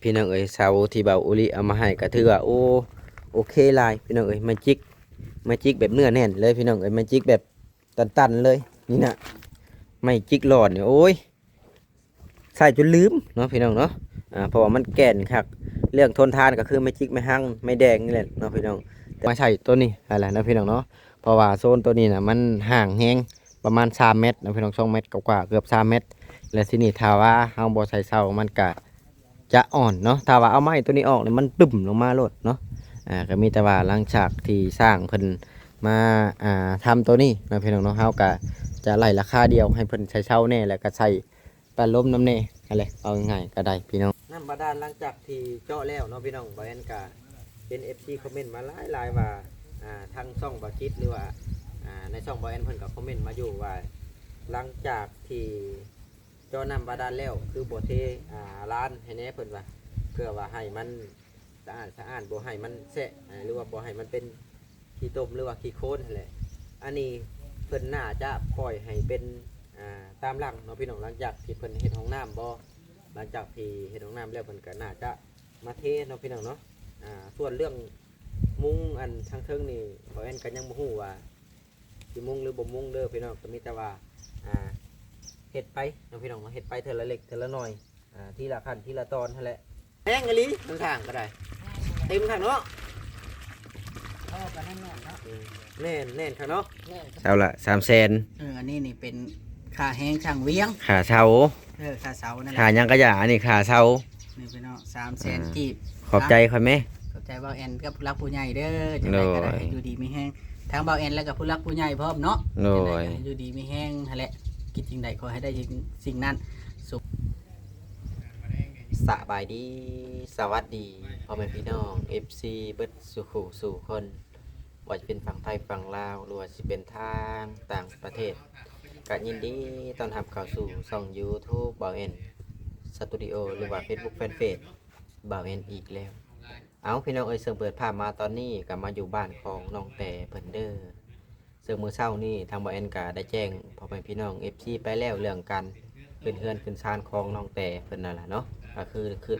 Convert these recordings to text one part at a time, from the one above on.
ພີ່ນ້ອງເອີຍ ເສົາທີ່ບ່າວໂອລິເອົາມາໃຫ້ກໍຖືວ່າ ໂອ້ ໂອເຄຫຼາຍພີ່ນ້ອງເອີຍ. ໄມ້ຈິກ ໄມ້ຈິກແບບເນື້ອແໜ້ນເລີຍພີ່ນ້ອງເອີຍ ໄມ້ຈິກແບບຕັນໆເລີຍ. ນີ້ນະ ໄມ້ຈິກຫຼອນນີ້ ໂອ້ຍ ໃຊ້ຈົນລືມເນາະພີ່ນ້ອງເນາະ. ອ່າ ເພາະວ່າມັນແກ່ນຄັກ ເລື່ອງທົນທານກໍຄືໄມ້ຈິກ ໄມ້ຮັງ ໄມ້ແດງນີ້ແຫຼະເນາະພີ່ນ້ອງ. ແຕ່ມາໃຊ້ໂຕນີ້ຫັ້ນແຫຼະເນາະພີ່ນ້ອງເນາະ ເພາະວ່າໂຊນໂຕນີ້ນະ ມັນຫ່າງແຮງ ປະມານສາມແມັດເນາະພີ່ນ້ອງ ສອງແມັດກວ່າໆ ເກືອບສາມແມັດ. ແລະ ທີນີ້ຖ້າວ່າເຮົາບໍ່ໃສ່ເສົາ ມັນກະຈະອ່ອນເນາະ. ຖ້າວ່າເອົາໄມ້ໂຕນີ້ອອກນີ້ ມັນຕຶ້ມລົງມາໂລດເນາະ. ອ່າ ກໍມີແຕ່ວ່າຫຼັງຈາກທີ່ຊ່າງເພິ່ນມາ ອ່າ ທຳໂຕນີ້ເນາະພີ່ນ້ອງເນາະ ເຮົາກະຈະໄລ່ລາຄາດຽວ ໃຫ້ເພິ່ນໃສ່ເສົາແດ່ ແລ້ວກໍໃສ່ ປະລົມນຳແດ່ຫັ້ນແຫຼະ ເວົ້າງ່າຍໆກໍໄດ້ພີ່ນ້ອງ. ນ້ຳບາດານຫຼັງຈາກທີ່ເຈາະແລ້ວເນາະພີ່ນ້ອງ ບ່າວແອນກະເຫັນເອັຟຊີຄອມເມັນມາຫຼາຍໆວ່າ ອ່າ ທາງຊ່ອງບ່າວຈິດ ຫຼືວ່າ ອ່າ ໃນຊ່ອງບ່າວແອນເພິ່ນກໍຄອມເມັນມາຢູ່ວ່າ ຫຼັງຈາກທີ່ເຈາະນ້ຳບາດານແລ້ວ ຄືບໍ່ເທ ອ່າ ລານໃຫ້ແດ່ ເພິ່ນວ່າ ເພື່ອວ່າໃຫ້ມັນ ສະອາດສະອ້ານ ບໍ່ໃຫ້ມັນແຊະ ອ່າ ຫຼືວ່າບໍ່ໃຫ້ມັນເປັນຂີ້ຕົມ ຫຼືວ່າຂີ້ໂຄນຫັ້ນແຫຼະ. ອັນນີ້ເພິ່ນໜ້າຈະປ່ອຍໃຫ້ເປັນ ອ່າ ຕາມຫຼັງເນາະພີ່ນ້ອງ ຫຼັງຈາກທີ່ເພິ່ນເຮັດຫ້ອງນ້ຳບໍ່ ຫຼັງຈາກທີ່ເຮັດຫ້ອງນ້ຳແລ້ວ ເພິ່ນກໍໜ້າຈະມາເທເນາະພີ່ນ້ອງເນາະ. ອ່າ ສ່ວນເລື່ອງມຸງອັນທາງເທິງນີ້ ບ່າວແອນກໍຍັງບໍ່ຮູ້ວ່າ ຊິມຸງຫຼືບໍ່ມຸງເດີພີ່ນ້ອງ ກໍມີແຕ່ວ່າ ອ່າ ເຮັດໄປເນາະພີ່ນ້ອງເນາະ ເຮັດໄປເທື່ອລະເລັກເທື່ອລະໜ້ອຍ ອ່າ ທີລະຂັ້ນທີລະຕອນຫັ້ນແຫຼະ. ແຮງອີ່ຫຼີ ເທິງທາງກໍໄດ້ ເຕັມຄັກເນາະ. ເອີ ກໍແໜ້ນໆເນາະ ອືມ ແໜ້ນ ແໜ້ນຄັກເນາະ ແໜ້ນ. ເສົາລະສາມແສນ ເອີ ອັນນີ້ນີ້ເປັນຄ່າແຮງຊ່າງວຽງ ຄ່າເສົາ ເອີ ຄ່າເສົານັ້ນແຫຼະ ຄ່າຫຍັງກະຢ່າ ອັນນີ້ຄ່າເສົາ ນີ້ພີ່ນ້ອງ ສາມແສນ ອ່າ ກີບ. ຂອບໃຈຂ້ອຍແມ້ ຂອບໃຈບ່າວແອນກັບຜູ້ຫຼັກຜູ້ໃຫຍ່ເດີ ຈັ່ງໃດກໍໄດ້ ໂດຍ ໃຫ້ຢູ່ດີມີແຮງ ທັງບ່າວແອນ ແລະກໍຜູ້ຫຼັກຜູ້ໃຫຍ່ພ້ອມເນາະ ໂດຍ ຈັ່ງໃດກໍໃຫ້ຢູ່ດີມີແຮງຫັ້ນແຫຼະ ຄິດສິ່ງໃດຂໍໃຫ້ໄດ້ສິ່ງນັ້ນ. ສະບາຍດີ ສະຫວັດດີ ພໍ່ແມ່ພີ່ນ້ອງເອັຟຊີເບິດສູ່ຄູ່ສູ່ຄົນ ບໍ່ວ່າຈະເປັນຝັ່ງໄທຝັ່ງລາວ ຫຼືວ່າຊິເປັນທາງຕ່າງປະເທດ ກະຍິນດີຕ້ອນຮັບເຂົ້າສູ່ຊ່ອງຢູທູບບ່າວແອນສະຕູດິໂອ ຫຼືວ່າເຟສບຸກແຟນເພຈບ່າວແອນອີກແລ້ວ. ເອົ້າ ພີ່ນ້ອງເອີຍ ເຊິ່ງເປີດພາບມາຕອນນີ້ກໍມາຢູ່ບ້ານຂອງນ້ອງແຕ່ເພິ່ນເດີ. ເຊິ່ງມື້ເຊົ້ານີ້ທາງບ່າວແອນກໍໄດ້ແຈ້ງພໍ່ແມ່ພີ່ນ້ອງເອັຟຊີໄປແລ້ວ ເລື່ອງການຂຶ້ນເຮືອນຂຶ້ນຊານຂອງນ້ອງແຕ່ເພິ່ນນັ້ນລະເນາະ ກໍຄື ຄື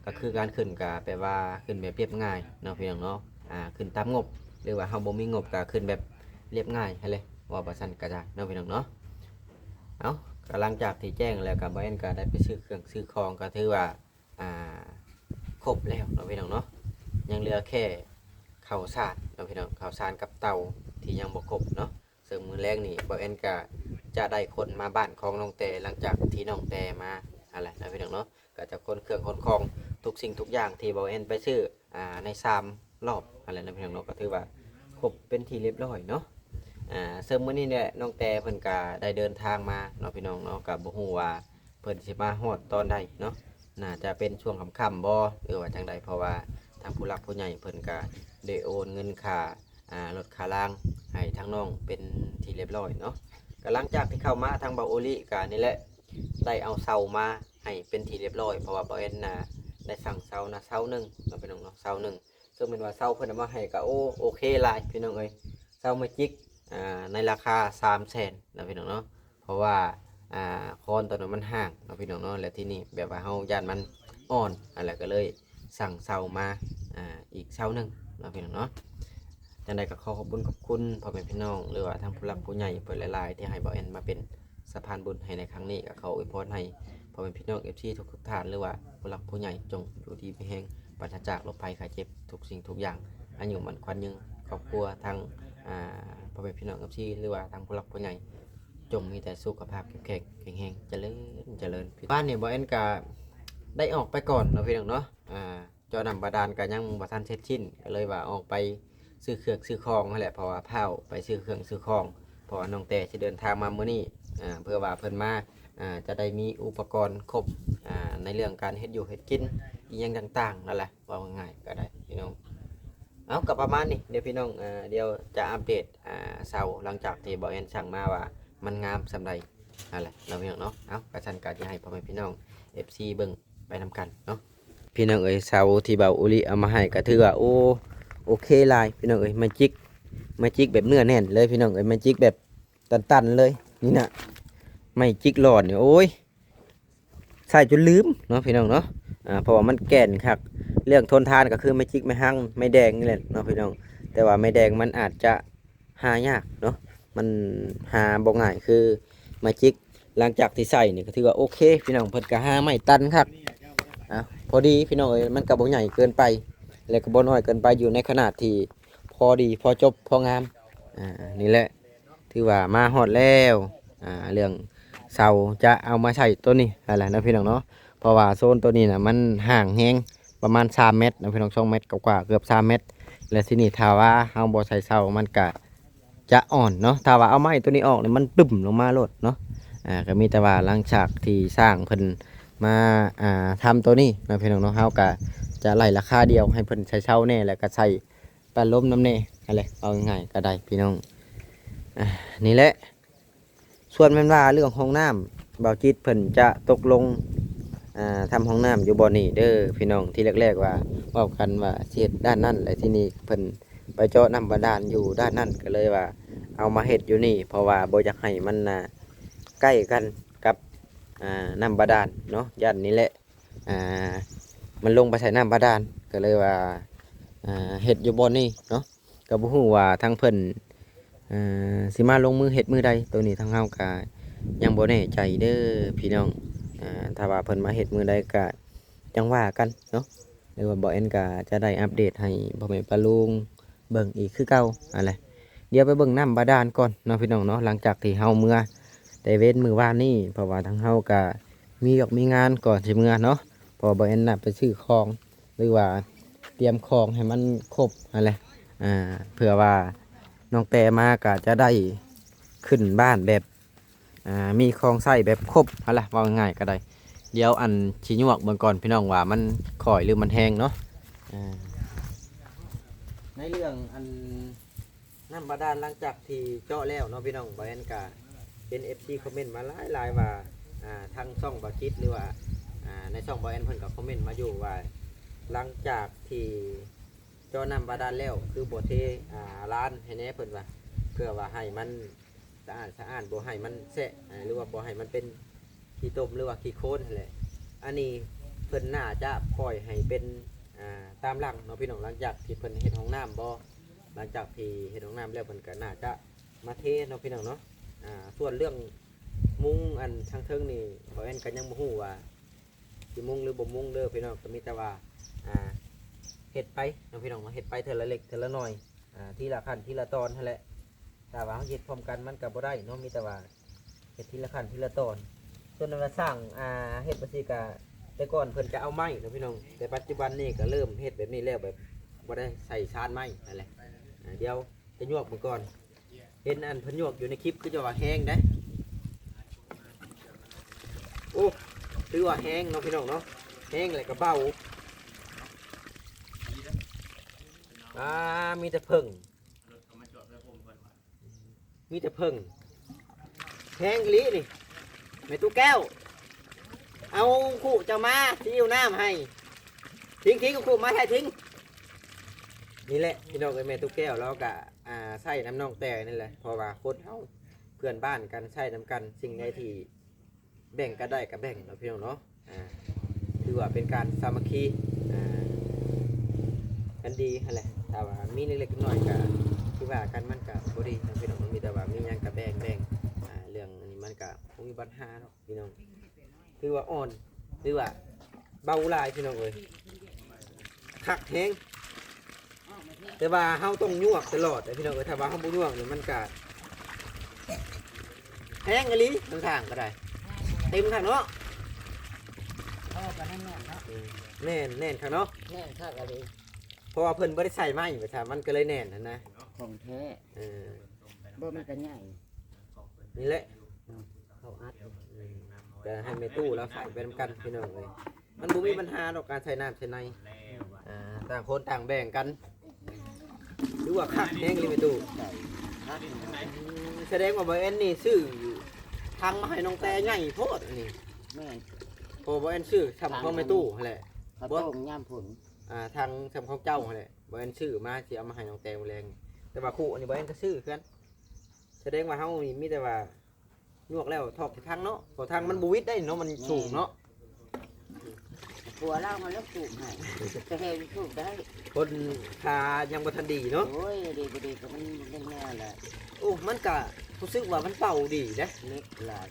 ກໍຄືການຂຶ້ນກໍແປວ່າຂຶ້ນແບບລຽບງ່າຍເນາະພີ່ນ້ອງເນາະ ອ່າ ຂຶ້ນຕາມງົບ ຫຼືວ່າເຮົາບໍ່ມີງົບກໍຂຶ້ນແບບລຽບງ່າຍຫັ້ນແຫຼະ ເວົ້າວ່າຊັ້ນກໍໄດ້ເນາະພີ່ນ້ອງເນາະ. ເອົ້າ ກໍຫຼັງຈາກທີ່ແຈ້ງແລ້ວກໍບ່າວແອນກໍໄດ້ໄປຊື້ເຄື່ອງຊື້ຂອງ ກໍຖືວ່າ ອ່າ ຄົບແລ້ວເນາະພີ່ນ້ອງເນາະ ຍັງເຫຼືອແຄ່ເຂົ້າສານເນາະພີ່ນ້ອງ ເຂົ້າສານກັບເຕົາທີ່ຍັງບໍ່ຄົບເນາະ. ເຊິ່ງມື້ແລງນີ້ບ່າວແອນກະຈະໄດ້ຂົນມາບ້ານຂອງນ້ອງແຕ່ ຫຼັງຈາກທີ່ນ້ອງແຕ່ມາຫັ້ນແຫຼະເນາະພີ່ນ້ອງເນາະ ກະຈະຂົນເຄື່ອງຂົນຂອງທຸກສິ່ງທຸກຢ່າງທີ່ບ່າວແອນໄປຊື້ ອ່າ ໃນສາມລອບຫັ້ນແຫຼະເນາະພີ່ນ້ອງເນາະ ກໍຖືວ່າຄົບເປັນທີ່ລຽບຮ້ອຍເນາະ. ອ່າ ເຊິ່ງມື້ນີ້ແຫຼະ ນ້ອງແຕ່ເພິ່ນກະໄດ້ເດີນທາງມາເນາະພີ່ນ້ອງເນາະ ກະບໍ່ຮູ້ວ່າ ເພິ່ນຊິມາຮອດຕອນໃດເນາະ ໜ້າຈະເປັນຊ່ວງຄ່ຳໆບໍ່ ຫຼືວ່າຈັ່ງໃດ ເພາະວ່າທາງຜູ້ຫຼັກຜູ້ໃຫຍ່ເພິ່ນກະໄດ້ໂອນເງິນຄ່າ ອ່າ ລົດຄ່າລາງໃຫ້ທາງນ້ອງເປັນທີ່ລຽບຮ້ອຍເນາະ. ກະຫຼັງຈາກທີ່ເຂົ້າມາທາງບ່າວໂອລິກະນີ້ແຫຼະ ໄດ້ເອົາເສົາມາໃຫ້ເປັນທີ່ລຽບຮ້ອຍ ເພາະວ່າບ່າວແອນນະ ໄດ້ສັ່ງເສົານະເສົາໜຶ່ງເນາະພີ່ນ້ອງເນາະ ເສົາໜຶ່ງ ເຊິ່ງແມ່ນວ່າເສົາເພິ່ນເອົາມາໃຫ້ກໍ ໂອ້ ໂອເຄຫຼາຍພີ່ນ້ອງເອີຍ ເສົາໄມ້ຈິກ ອ່າ ໃນລາຄາສາມແສນເນາະພີ່ນ້ອງເນາະ ເພາະວ່າ ອ່າ ຄອນໂຕນັ້ນມັນຫ່າງເນາະພີ່ນ້ອງເນາະ ແລ້ວທີນີ້ແບບວ່າເຮົາຢ້ານມັນອ່ອນຫັ້ນແຫຼະ ກໍເລີຍສັ່ງເສົາມາ ອ່າ ອີກເສົາໜຶ່ງເນາະພີ່ນ້ອງເນາະ. ຈັ່ງໃດກໍຂໍຂອບບຸນຂອບຄຸນພໍ່ແມ່ພີ່ນ້ອງ ຫຼືວ່າທາງຜູ້ຫຼັກຜູ້ໃຫຍ່ເພິ່ນຫຼາຍໆ ທີ່ໃຫ້ບ່າວແອນມາເປັນ ສະພານບຸນໃຫ້ໃນຄັ້ງນີ້ ກໍຂໍອວຍພອນໃຫ້ພໍ່ແມ່ພີ່ນ້ອງເອັຟຊີທຸກໆທ່ານ ຫຼືວ່າຜູ້ຫຼັກຜູ້ໃຫຍ່ ຈົ່ງຢູ່ດີມີແຮງ ປາສະຈາກໂລກໄພໄຂ້ເຈັບທຸກສິ່ງທຸກຢ່າງ ອາຍຸໝັ້ນຂວັນຍືນ ຄອບຄົວທັງ ອ່າ ພໍ່ແມ່ພີ່ນ້ອງເອັຟຊີ ຫຼືວ່າທາງຜູ້ຫຼັກຜູ້ໃຫຍ່ ຈົ່ງມີແຕ່ສຸຂະພາບເຂັ້ມແຂງ ແຂງແຮງ ຈະເລີນ ຈະເລີນ. ບ້ານນີ້ບ່າວແອນກະໄດ້ອອກໄປກ່ອນເນາະພີ່ນ້ອງເນາະ ອ່າ ເຈາະນ້ຳບາດານກໍຍັງບໍ່ທັນເສັດສິ້ນ ກໍເລີຍວ່າອອກໄປຊື້ເຄື່ອງຊື້ຂອງຫັ້ນແຫຼະ ເພາະວ່າພ້າວໄປຊື້ເຄື່ອງຊື້ຂອງ ເພາະວ່ານ້ອງແຕ່ຊິເດີນທາງມາມື້ນີ້ ອ່າ ເພື່ອວ່າເພິ່ນມາ ອ່າ ຈະໄດ້ມີອຸປະກອນຄົບ ອ່າ ໃນເລື່ອງການເຮັດຢູ່ເຮັດກິນອີ່ຫຍັງຕ່າງໆນັ້ນແຫຼະ ເວົ້າງ່າຍໆກໍໄດ້ພີ່ນ້ອງ. ເອົາ ກໍປະມານນີ້ເດີພີ່ນ້ອງ ອ່າ ດຽວຈະອັບເດດ ອ່າ ເສົາ ຫຼັງຈາກທີ່ບ່າວແອນສັ່ງມາວ່າມັນງາມສ່ຳໃດຫັ້ນແຫຼະເນາະພີ່ນ້ອງເນາະ. ເອົາ ກະຊັ້ນກະຊິໃຫ້ພໍ່ແມ່ພີ່ນ້ອງເອັຟຊີເບິ່ງໄປນຳກັນເນາະ. ພີ່ນ້ອງເອີຍ ເສົາທີ່ບ່າວໂອລິເອົາມາໃຫ້ກໍຖືວ່າ ໂອ້ ໂອເຄຫຼາຍພີ່ນ້ອງເອີຍ ໄມ້ຈິກ ໄມ້ຈິກແບບເນື້ອແໜ້ນເລີຍພີ່ນ້ອງເອີຍ ໄມ້ຈິກແບບຕັນໆເລີຍ. ນີ້ນະ ໄມ້ຈິກຫຼອນນີ້ ໂອ້ຍ ໃຊ້ຈົນລືມເນາະພີ່ນ້ອງເນາະ. ອ່າ ເພາະວ່າມັນແກ່ນຄັກ. ເລື່ອງທົນທານກໍຄືໄມ້ຈິກ ໄມ້ຮັງ ໄມ້ແດງນີ້ແຫຼະເນາະພີ່ນ້ອງ, ແຕ່ວ່າໄມ້ແດງມັນອາດຈະຫາຍາກເນາະ, ມັນຫາບໍ່ງ່າຍຄືໄມ້ຈິກ. ຫຼັງຈາກທີ່ໃຊ້ນີ້ກໍຖືວ່າໂອເຄພີ່ນ້ອງ, ເພິ່ນກໍຫາໄມ້ຕັນຄັກ. ອ່າ ພໍດີພີ່ນ້ອງເອີຍ, ມັນກໍບໍ່ໃຫຍ່ເກີນໄປ ແລະກໍບໍ່ນ້ອຍເກີນໄປ, ຢູ່ໃນຂະໜາດທີ່ພໍດີ ພໍຈົບ ພໍງາມ. ອ່າ ນີ້ແຫຼະ ຖືວ່າມາຮອດແລ້ວ. ອ່າ ເລື່ອງເສົາຈະເອົາມາໃສ່ໂຕນີ້ຫັ້ນແຫຼະເນາະພີ່ນ້ອງເນາະ, ເພາະວ່າໂຊນໂຕນີ້ນະ ມັນຫ່າງແຮງ ປະມານສາມແມັດເນາະພີ່ນ້ອງ, ສອງແມັດກວ່າໆ ເກືອບສາມແມັດ. ແລະທີນີ້ຖ້າວ່າເຮົາບໍ່ໃສ່ເສົາ ມັນກະຈະອ່ອນເນາະ, ຖ້າວ່າເອົາໄມ້ໂຕນີ້ອອກນີ້ ມັນປຶ້ມລົງມາໂລດເນາະ. ອ່າ ກໍມີແຕ່ວ່າຫຼັງຈາກທີ່ຊ່າງເພິ່ນມາ ອ່າ ທຳໂຕນີ້ເນາະພີ່ນ້ອງເນາະ, ເຮົາກະຈະໄລ່ລາຄາດຽວໃຫ້ເພິ່ນໃສ່ເສົາແດ່ ແລ້ວກໍໃສ່ ປາລົມນຳແດ່ຫັ້ນແຫຼະ, ເວົ້າງ່າຍໆກໍໄດ້ພີ່ນ້ອງ. ອ່າ ນີ້ແຫຼະ, ສ່ວນແມ່ນວ່າເລື່ອງຫ້ອງນ້ຳ ບ່າວຈິດເພິ່ນຈະຕົກລົງ ອ່າ ທຳຫ້ອງນ້ຳຢູ່ບ່ອນນີ້ເດີພີ່ນ້ອງ. ທີແລກໆວ່າເວົ້າກັນວ່າຊິເຮັດດ້ານນັ້ນ ແລະທີນີ້ເພິ່ນໄປເຈາະນ້ຳບາດານຢູ່ດ້ານນັ້ນ ກໍເລີຍວ່າເອົາມາເຮັດຢູ່ນີ້ ເພາະວ່າບໍ່ຢາກໃຫ້ມັນ ອ່າ ໃກ້ກັນກັບ ອ່າ ນ້ຳບາດານເນາະ, ຢ້ານນີ້ແຫຼະ ອ່າ ມັນລົງໄປໃສ່ນ້ຳບາດານ ກໍເລີຍວ່າ ອ່າ ເຮັດຢູ່ບ່ອນນີ້ເນາະ. ກໍບໍ່ຮູ້ວ່າທາງເພິ່ນ ເອີ ຊິມາລົງມືເຮັດມື້ໃດ, ໂຕນີ້ທາງເຮົາກໍຍັງບໍ່ແນ່ໃຈເດີພີ່ນ້ອງ. ອ່າ ຖ້າວ່າເພິ່ນມາເຮັດມື້ໃດກໍຈັ່ງວ່າກັນເນາະ, ຫຼືວ່າບ່າວແອນກໍຈະໄດ້ອັບເດດໃຫ້ພໍ່ແມ່ປ້າລຸງ ເບິ່ງອີກຄືເກົ່າຫັ້ນແຫຼະ. ດຽວໄປເບິ່ງນ້ຳບາດານກ່ອນເນາະພີ່ນ້ອງເນາະ. ຫຼັງຈາກທີ່ເຮົາເມືອແຕ່ເວັນມື້ວານນີ້ ເພາະວ່າທາງເຮົາກະມີວຽກມີງານກ່ອນຊິເມືອເນາະ, ເພາະວ່າບ່າວແອນນະໄປຊື້ຂອງ ຫຼືວ່າຕຽມຂອງໃຫ້ມັນຄົບຫັ້ນແຫຼະ ອ່າ ເພື່ອວ່ານ້ອງແຕມາກະຈະໄດ້ຂຶ້ນບ້ານແບບ ອ່າ ມີຂອງໃຊ້ແບບຄົບຫັ້ນລະ ເວົ້າງ່າຍໆກໍໄດ້. ດຽວອັນຊິຍວກເບິ່ງກ່ອນພີ່ນ້ອງວ່າມັນຂ້ອຍ ຫຼື ມັນແຮງເນາະ. ອ່າ ໃນເລື່ອງອັນນ້ຳບາດານ ຫຼັງຈາກທີ່ເຈາະແລ້ວເນາະພີ່ນ້ອງ, ບ່າວແອນກະເຫັນເອັຟຊີຄອມເມັນມາຫຼາຍໆວ່າ ອ່າ ທາງຊ່ອງບ່າວຈິດ ຫຼືວ່າ ອ່າ ໃນຊ່ອງບ່າວແອນເພິ່ນກໍຄອມເມັນມາຢູ່ວ່າ ຫຼັງຈາກທີ່ເຈາະນ້ຳບາດານແລ້ວ ຄືບໍ່ເທ ອ່າ ລານໃຫ້ແດ່ ເພິ່ນວ່າ ເພື່ອວ່າໃຫ້ມັນ ສະອາດສະອ້ານ ບໍ່ໃຫ້ມັນແຊະ ອ່າ ຫຼືວ່າບໍ່ໃຫ້ມັນເປັນຂີ້ຕົມ ຫຼືວ່າຂີ້ໂຄນຫັ້ນແຫຼະ. ອັນນີ້ເພິ່ນໜ້າຈະປ່ອຍໃຫ້ເປັນ ອ່າ ຕາມຫຼັງເນາະພີ່ນ້ອງ, ຫຼັງຈາກທີ່ເພິ່ນເຮັດຫ້ອງນ້ຳບໍ່ ຫຼັງຈາກທີ່ເຮັດຫ້ອງນ້ຳແລ້ວ ເພິ່ນກໍໜ້າຈະມາເທເນາະພີ່ນ້ອງເນາະ. ອ່າ ສ່ວນເລື່ອງມຸງອັນທາງເທິງນີ້ ບ່າວແອນກໍຍັງບໍ່ຮູ້ວ່າ ຊິມຸງ ຫຼື ບໍ່ມຸງເດີພີ່ນ້ອງ, ກໍມີແຕ່ວ່າ ອ່າ ເຮັດໄປເນາະພີ່ນ້ອງເນາະ, ເຮັດໄປເທື່ອລະເລັກເທື່ອລະໜ້ອຍ ອ່າ ທີລະຂັ້ນທີລະຕອນຫັ້ນແຫຼະ. ຖ້າວ່າເຮົາເຮັດພ້ອມກັນມັນກໍບໍ່ໄດ້ເນາະ, ມີແຕ່ວ່າເຮັດທີລະຂັ້ນທີລະຕອນ. ສ່ວນວ່າສ້າງ ອ່າ ເຮັດຈັ່ງຊີ້ກໍ ແຕ່ກ່ອນເພິ່ນຈະເອົາໄມ້ເນາະພີ່ນ້ອງ, ແຕ່ປັດຈຸບັນນີ້ກໍເລີ່ມເຮັດແບບນີ້ແລ້ວ ແບບບໍ່ໄດ້ໃສ່ຊານໄມ້ຫັ້ນແຫຼະ. ອ່າ ດຽວຈະຍວກເບິ່ງກ່ອນ. ເຫັນອັນເພິ່ນຍວກຢູ່ໃນຄລິບ ຄືຈະວ່າແຮງເດ້. ໂອ້ ຖືວ່າແຮງເນາະພີ່ນ້ອງເນາະ, ແຮງແລ້ວກໍເບົາ. ອ່າ ມີແຕ່ເຜິ້ງ ມີແຕ່ເຜິ້ງ ແຮງອີ່ຫຼີນີ້. ແມ່ຕູ້ແກ້ວ ເອົາຄຸເຈົ້າມາ ຊິຫິ້ວນ້ຳໃຫ້. ທິງ ທິງ ເອົາຄຸມາໃຫ້ ທິງ. ນີ້ແຫຼະພີ່ນ້ອງເອີຍ, ແມ່ຕູ້ແກ້ວລາວກະ ອ່າ ໃຊ້ນຳນ້ອງແຕ່ນີ້ແຫຼະ, ເພາະວ່າຄົນເຮົາເພື່ອນບ້ານກັນ ໃຊ້ນຳກັນ, ສິ່ງໃດທີ່ແບ່ງກັນໄດ້ກະແບ່ງເນາະພີ່ນ້ອງເນາະ. ອ່າ ຖືວ່າເປັນການສາມັກຄີ ອ່າ ກັນດີຫັ້ນແຫຼະ. ຖ້າວ່າມີເລັກໆນ້ອຍໆກະຄືວ່າກັນ ມັນກະບໍ່ດີເນາະພີ່ນ້ອງ, ມັນມີແຕ່ວ່າມີຫຍັງກະແບ່ງໆ. ອ່າ ເລື່ອງອັນນີ້ມັນກະບໍ່ມີບັນຫາເນາະ. ພີ່ນ້ອງ ຖືວ່າອ່ອນ ຖືວ່າເບົາຫຼາຍພີ່ນ້ອງເອີຍ, ຄັກແຮງ. ແຕ່ວ່າເຮົາຕ້ອງຍວກຕະຫຼອດເດ້ພີ່ນ້ອງເອີຍ, ຖ້າວ່າເຮົາບໍ່ຍວກນີ້ມັນກະແຮງອີ່ຫຼີ. ທາງທາງກໍໄດ້ ເຕັມຄັກເນາະ. ເອີ ກໍແໜ້ນໆເນາະ. ອືມ ແໜ້ນ ແໜ້ນຄັກເນາະ, ແໜ້ນຄັກອີ່ຫຼີ. ເພາະວ່າເພິ່ນບໍ່ໄດ້ໃສ່ໄມ້ ວ່າຊັ້ນ ມັນກໍເລີຍແໜ້ນຫັ້ນນະ. ຂອງແທ້. ເອີ ບໍ່ ມັນກໍໃຫຍ່ ນີ້ແຫຼະ ເຂົາອັດ. ອືມ ກໍໃຫ້ແມ່ຕູ້ລາວໃສ່ໄປນຳກັນພີ່ນ້ອງເອີຍ, ມັນບໍ່ມີບັນຫາດອກການໃສ່ນ້ຳໃສ່ໃນ. ອ່າ ຕ່າງຄົນຕ່າງແບ່ງກັນ. ຖືວ່າຄັກແຮງເລີຍແມ່ຕູ້. ອືມ ສະແດງວ່າບ່າວແອນນີ້ຊື້ຖັງມາໃຫ້ນ້ອງແຕ່ໃຫຍ່ໂພດອັນນີ້. ແມ່ນ ເພາະວ່າບ່າວແອນຊື້ຊ່ຳຂອງແມ່ຕູ້ຫັ້ນແຫຼະ. ເຂົາຕົ້ມຍາມຝົນ. ອ່າ ຖັງຊ່ຳຂອງເຈົ້າຫັ້ນແຫຼະ, ບ່າວແອນຊື້ມາຊິເອົາມາໃຫ້ນ້ອງແຕ່ມື້ແລງ. ແຕ່ວ່າຄຸອັນນີ້ບ່າວແອນກໍຊື້ຄືກັນ. ສະແດງວ່າເຮົານີ້ມີແຕ່ວ່າຍວກແລ້ວຖອກໃສ່ຖັງເນາະ, ເພາະຖັງມັນບໍ່ຫວິດໄດ໋ເນາະ, ມັນສູງເນາະ. ແມ່ນ. ຜົວລາວຫັ້ນແຫຼະປູກໃຫ້ ແຕ່ແຮ່ປູກໄດ້ ຄົນຂາຍັງບໍ່ທັນດີເນາະ. ໂອ້ຍ ດີບໍ່ດີກໍມັນເປັນແນວແຫຼະ. ໂອ້ ມັນກະຮູ້ສຶກວ່າມັນເປົ່າດີເດ້ ເຫຼັກຫຼາຍ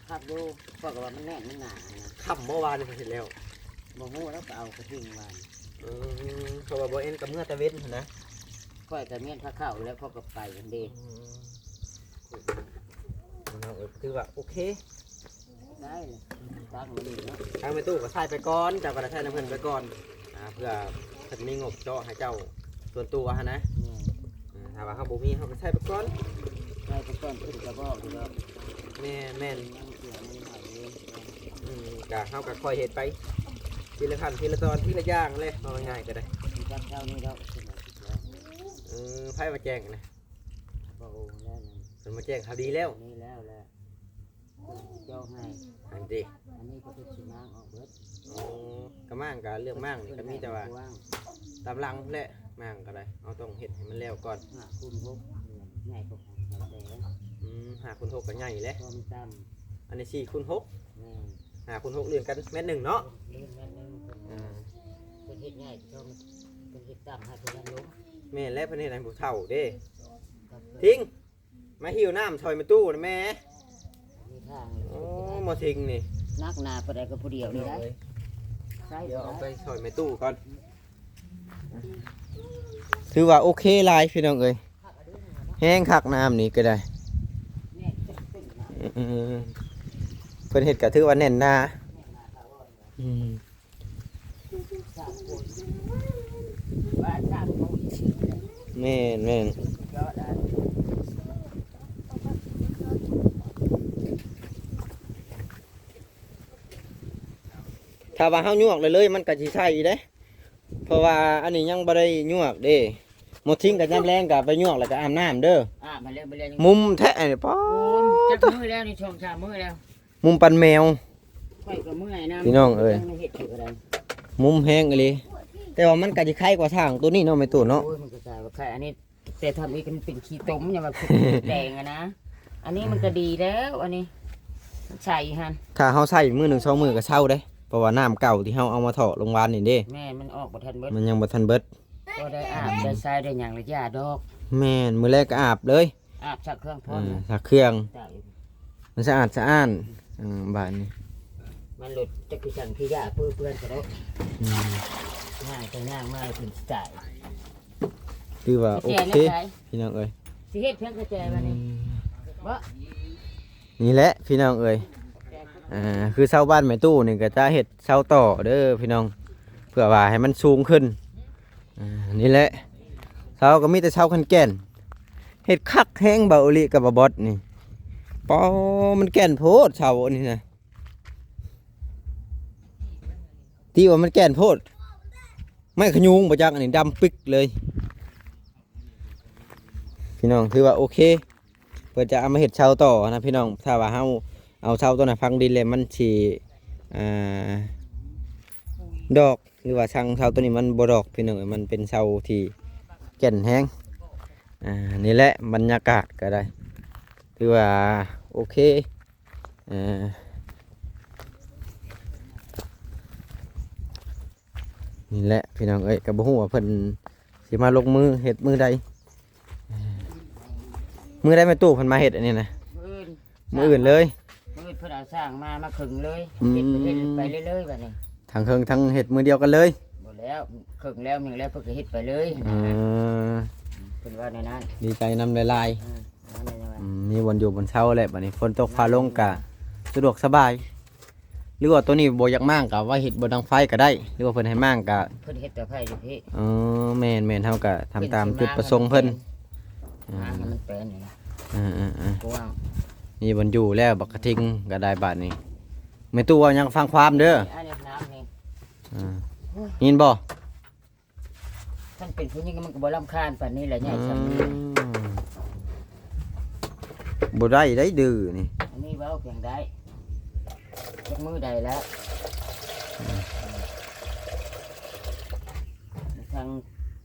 ຄັກຢູ່. ຂ້ອຍກໍວ່າມັນແໜ້ນມັນໜາຫັ້ນນະ. ຄ່ຳບໍ່ວານນີ້ເພິ່ນເຮັດແລ້ວ? ບໍ່ຮູ້ແລ້ວ ກໍເອົາກະທິງວານ. ເອີ ເພາະວ່າບໍ່ແອນກໍເມືອແຕ່ເວັນຫັ້ນນະ. ຂ້ອຍກໍແມ່ນພາເຂົ້າແລ້ວ ຂ້ອຍກໍໄປຫັ້ນເດ້. ອືມ ເນາະ ຖືວ່າໂອເຄ ໄດ້ເລີຍ ຕັ້ງໄວ້ນີ້ເນາະ. ທາງແມ່ຕູ້ກໍໃສ່ໄປກ່ອນ ເຈົ້າກໍໄດ້ໃຊ້ນຳເພິ່ນໄປກ່ອນ ອ່າ ເພື່ອເພິ່ນມີງົບເຈາະໃຫ້ເຈົ້າສ່ວນຕົວຫັ້ນນະ. ແມ່ນ ເອີ ຖ້າວ່າເຮົາບໍ່ມີ ເຮົາກໍໃຊ້ໄປກ່ອນ ໃຊ້ໄປກ່ອນ ຂຶ້ນກະບອກຢູ່ດອກ. ແມ່ນໆ ຍັງເສຍເງິນໃຫ້ຢູ່. ອືມ ກະເຮົາກໍຄ່ອຍເຮັດໄປ ທີລະຂັ້ນ ທີລະຕອນ ທີລະຢ່າງແຫຼະ ເວົ້າງ່າຍໆກໍໄດ້. ຈັກເທົ່ານີ້ດອກ. ເອີ ໃຜມາແຈ້ງນະ? ບໍ່ຮູ້ແລ້ວນະ ເພິ່ນມາແຈ້ງຂ່າວດີແລ້ວ. ນີ້ແລ້ວແຫຼະ ເພິ່ນຊິເຈາະໃຫ້ ອັນຕິ ອັນນີ້ກໍເພິ່ນຊິມ້າງອອກເບິດ. ໂອ້ ກະມ້າງ ກະເລື່ອງມ້າງນີ້ກໍມີແຕ່ວ່າ ຕາມຫຼັງພຸ້ນແຫຼະ ມ້າງກໍໄດ້ ເຮົາຕ້ອງເຮັດໃຫ້ມັນແລ້ວກ່ອນ. ຫ້າຄູນຫົກ ໃຫຍ່ກວ່າຂອງຊາວແຕງ. ອືມ ຫ້າຄູນຫົກກໍໃຫຍ່ແຫຼະ ກໍມັນຕ່ຳ. ອັນນີ້ສີ່ຄູນຫົກ. ແມ່ນ ຫ້າຄູນຫົກ ລື່ນກັນແມັດໜຶ່ງເນາະ. ລື່ນແມັດໜຶ່ງ. ອ່າ ເພິ່ນເຮັດໃຫຍ່ ເພິ່ນເຮັດຕ່ຳໃຫ້ເພິ່ນລົງ. ແມ່ນແຫຼະ ເພິ່ນເຮັດໃຫ້ຜູ້ເຖົ້າເດ້. ທິງ ມາຫິ້ວນ້ຳຊ່ອຍແມ່ຕູ້ນະແມ່. ມີທາງ ໂອ້ ມາທິງນີ້ ໜັກໜາປານໃດກໍຜູ້ດຽວນີ້ໄດ້. ໃສ່ ດຽວເອົາໄປຊ່ອຍແມ່ຕູ້ກ່ອນ. ຖືວ່າໂອເຄຫຼາຍພີ່ນ້ອງເອີຍ ແຮງຄັກນ້ຳນີ້ກໍໄດ້. ເອີ ເພິ່ນເຮັດກໍຖືວ່າແໜ້ນໜາ. ອືມ ແມ່ນໆ ຖ້າວ່າເຮົາຍວກເລີຍໆ ມັນກໍຊິໃສ່ເດ້ ເພາະວ່າອັນນີ້ຍັງບໍ່ໄດ້ຍວກເດ້. ໝົດທິງກໍຍາມແລງກໍໄປຍວກ ແລ້ວກໍອາບນ້ຳເດີ. ອາບມາແລ້ວ ມື້ແລງ ມຸມແທ້ອັນນີ້ ປ້າ ໂອ້ຍ ຈັກມື້ແລ້ວນີ້ ສອງສາມມື້ແລ້ວ. ມຸມປັນແມວ ຂ້ອຍກໍເມື່ອຍນຳ ພີ່ນ້ອງເອີຍ ເຮັດເທື່ອໃດ ມຸມແຮງອີ່ຫຼີ. ແຕ່ວ່າມັນກໍຊິໄຄກວ່າຊ່າງໂຕນີ້ເນາະ ແມ່ຕູ້ເນາະ. ໂອ້ຍ ມັນກໍກາຍວ່າໄຄ ອັນນີ້ ແຕ່ທຳອີກມັນເປັນຂີ້ຕົມ ຢ່າວ່າແດງຫັ້ນນະ. ອັນນີ້ມັນກໍດີແລ້ວ ອັນນີ້ໃສ່ຫັ້ນ ຖ້າເຮົາໃສ່ມື້ໜຶ່ງສອງມື້ກໍເຊົາເດ້ ເພາະວ່ານ້ຳເກົ່າທີ່ເຮົາເອົາມາເທາະລົງວານນີ້ເດ້. ແມ່ນ ມັນອອກບໍ່ທັນເບິດ ມັນຍັງບໍ່ທັນເບິດ. ກໍໄດ້ອາບໄດ້ໃຊ້ໄດ້ຫຍັງລະຢ່າດອກ. ແມ່ນ ມື້ແລກກໍອາບເລີຍ. ອາບຊັກເຄື່ອງພ້ອມ ອືມ ຊັກເຄື່ອງ ມັນສະອາດສະອ້ານ. ອືມ ບາດນີ້ມັນລົດຈັກຄືສັງຄືຢາເປື້ອນຊະດອກ. ອືມ ຍ່າງໄປຍ່າງມາຈົນຊິຕາຍ. ຖືວ່າໂອເຄພີ່ນ້ອງເອີຍ ຊິເຮັດເພິ່ນກະແຈບາດນີ້. ອືມ ບໍ່ ນີ້ແຫຼະພີ່ນ້ອງເອີຍ ອ່າ ຄືຊາວບ້ານແມ່ຕູ້ນີ້ກໍຈະເຮັດເຊົາຕໍ່ເດີພີ່ນ້ອງ ເພື່ອວ່າໃຫ້ມັນສູງຂຶ້ນ. ອ່າ ນີ້ແຫຼະ ເສົາກໍມີແຕ່ເສົາແກ່ນໆ ເຮັດຄັກແຮງ ເບົາອີ່ຫຼີກັບບ່າວບອດນີ້. ປາ ມັນແກ່ນໂພດເສົາອັນນີ້ນະ ຕິວ່າມັນແກ່ນໂພດ. ໄມ້ຂະຍຸງບໍ່ຈັກ ອັນນີ້ດຳປິກເລີຍພີ່ນ້ອງ. ຖືວ່າໂອເຄ ເພິ່ນຈະເອົາມາເຮັດເສົາຕໍ່ນະພີ່ນ້ອງ. ຖ້າວ່າເຮົາເອົາເສົາຕົວນັ້ນຝັງດິນແລ້ວ ມັນຊິ ອ່າ ດອກ ຫຼືວ່າຊັງເສົາຕົວນີ້ມັນບໍ່ດອກພີ່ນ້ອງເອີຍ ມັນເປັນເສົາທີ່ແກ່ນແຮງ. ອ່າ ນີ້ແຫຼະ ບັນຍາກາດກໍໄດ້ ຖືວ່າໂອເຄ. ເອີ ນີ້ແຫຼະພີ່ນ້ອງເອີຍ ກໍບໍ່ຮູ້ວ່າເພິ່ນຊິມາລົງມືເຮັດມື້ໃດ. ມື້ໃດແມ່ຕູ້ເພິ່ນມາເຮັດອັນນີ້ນະ? ມື້ອື່ນ ມື້ອື່ນເລີຍ. ມື້ອື່ນເພິ່ນເອົາຊ່າງມາ ມາເຄິ່ງເລີຍ. ອືມ ເຮັດໄປເລື້ອຍໆ ບາດນີ້ ທັງເຄິ່ງທັງເຮັດມື້ດຽວກັນເລີຍ. ບໍ່ແລ້ວ ເຄິ່ງແລ້ວ ແມ່ນແລ້ວ ເພິ່ນກໍເຮັດໄປເລີຍ. ເອີ ເພິ່ນວ່າແນວນັ້ນ. ດີໃຈນຳຫຼາຍໆ. ອືມ ອືມ ມີບ່ອນຢູ່ບ່ອນເຊົາແຫຼະ. ບາດນີ້ຝົນຕົກຟ້າລົງກະສະດວກສະບາຍ. ຫຼືວ່າໂຕນີ້ບໍ່ຢາກມ້າງກະໄວ້ເຮັດບ່ອນດັງໄຟກະໄດ້ ຫຼືວ່າເພິ່ນໃຫ້ມ້າງກະ ເພິ່ນເຮັດເຕົາໄຟຢູ່ພີ້. ອໍ ແມ່ນໆ ເຮົາກະທຳຕາມຈຸດປະສົງເພິ່ນ. ມ້າງໃຫ້ມັນແປນນີ້ນະ. ເອີໆໆ ກວ້າງ ມີບ່ອນຢູ່ແລ້ວ ບັກກະທິງກະໄດ້ບາດນີ້. ແມ່ຕູ້ເວົ້າຫຍັງຟັງຄວາມເດີ. ອັນນີ້ນ້ຳນີ້. ອ່າ ໂອ້ຍ ຍິນບໍ່? ຄັນເປັນຜູ້ຍິງມັນກໍບໍ່ລຳຄານປານນີ້ແຫຼະ ໃຫຍ່ຊ່ຳນີ້. ອືມ ບໍ່ໄດ້ໄດ໋ດື້ນີ້. ອັນນີ້ເວົ້າພຽງໄດ້ ຈັກມື້ໃດແລ້ວ. ອືມ ທາງ